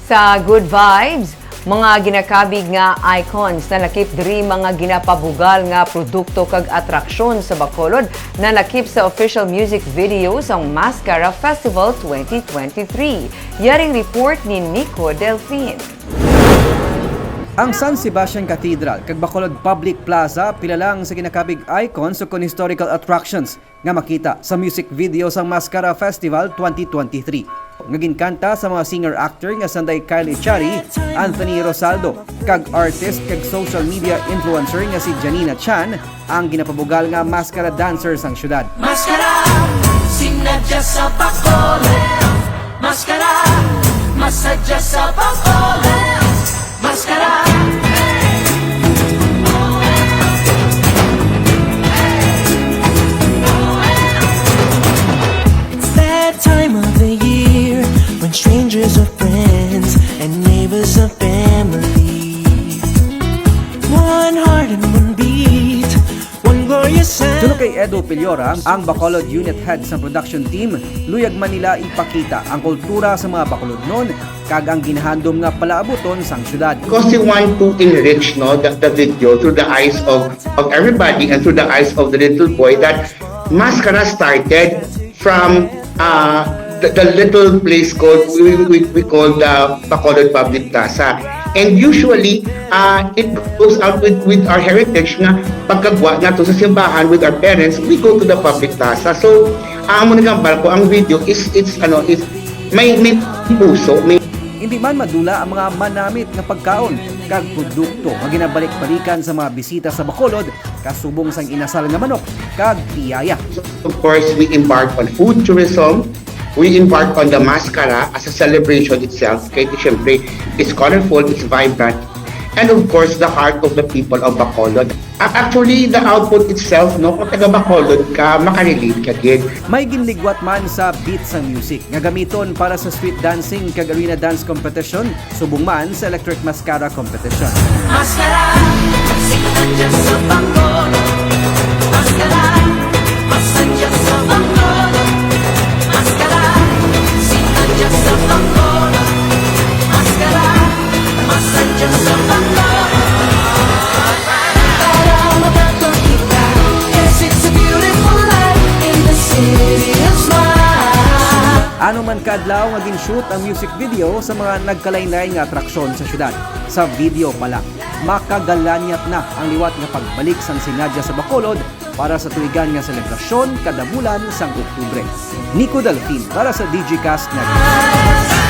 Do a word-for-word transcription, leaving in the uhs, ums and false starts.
Sa Good Vibes, mga ginakabig nga icons nalakip diri, mga ginapabugal nga produkto kag atraksyon sa Bacolod nalakip sa official music video sang Mascara Festival twenty twenty-three. Yaring report ni Nico Delfin. Ang San Sebastian Cathedral kag Bacolod Public Plaza pila lang sa ginakabig icons ukon historical attractions nga makita sa music video sang Mascara Festival twenty twenty-three, nga ginkanta sa mga singer-actor nga sanday Kylie Chari, Anthony Rosaldo, kag artist kag social media influencer nga si Janina Chan, ang ginapabugal nga maskara dancer sang syudad. Maskara, sinadya sa Bacolod. Maskara, masadya sa Bacolod. Maskara. It's that time of the year when strangers are friends and neighbors are family. One heart and one beat, one glorious sound. Suno kay Edo Piliora, ang Bacolod Unit Head sa production team, luyag man nila ipakita ang kultura sa mga Bacolodnon kag ang ginahandom nga palaabuton sang syudad. Because we want to enrich, no, the, the video through the eyes of, of everybody and through the eyes of the little boy that Maskara started from, uh, the, the little place called, we, we, we call the Bacolod Public Plaza. And usually, uh, it goes out with, with our heritage nga pagkagwa nato sa simbahan with our parents, we go to the public plaza. So, ang amo nagambal ko, ang video is, it's, ano, is may, may puso, may Hindi man madula ang mga manamit nga pagkaon kag produkto nga ginabalik-balikan sa mga bisita sa Bacolod, kasubong sang inasal nga manok kag piyaya. Of course, we embark on food tourism. We embark on the Maskara as a celebration itself. Kay siyempre, it's colorful, it's vibrant. And of course, the heart of the people of Bacolod. A-, actually, the output itself, no, kung taga Bacolod ka, makarelate ka gid. May ginligwat man sa beat sang music nga gamiton para sa street dancing kag arena dance competition, subong man sa electric mascara competition. Maskara, sinadya sa Bacolod. Maskara, masadya sa Bacolod. Maskara, sinadya sa Bacolod. Maskara, masadya sa Bacolod. Para makapakita, yes, it's a beautiful life in the city of smiles. Ano man ka adlaw nga gin-shoot ang music video sa mga nagkalain-lain nga atraksyon sa syudad. Sa video pa lang, makagalanyat na ang liwat nga pagbalik sang Sinadya sa Bacolod para sa tuigan nga selebrasyon kada bulan sang Oktubre. Nico Delfin para sa Digicast Network.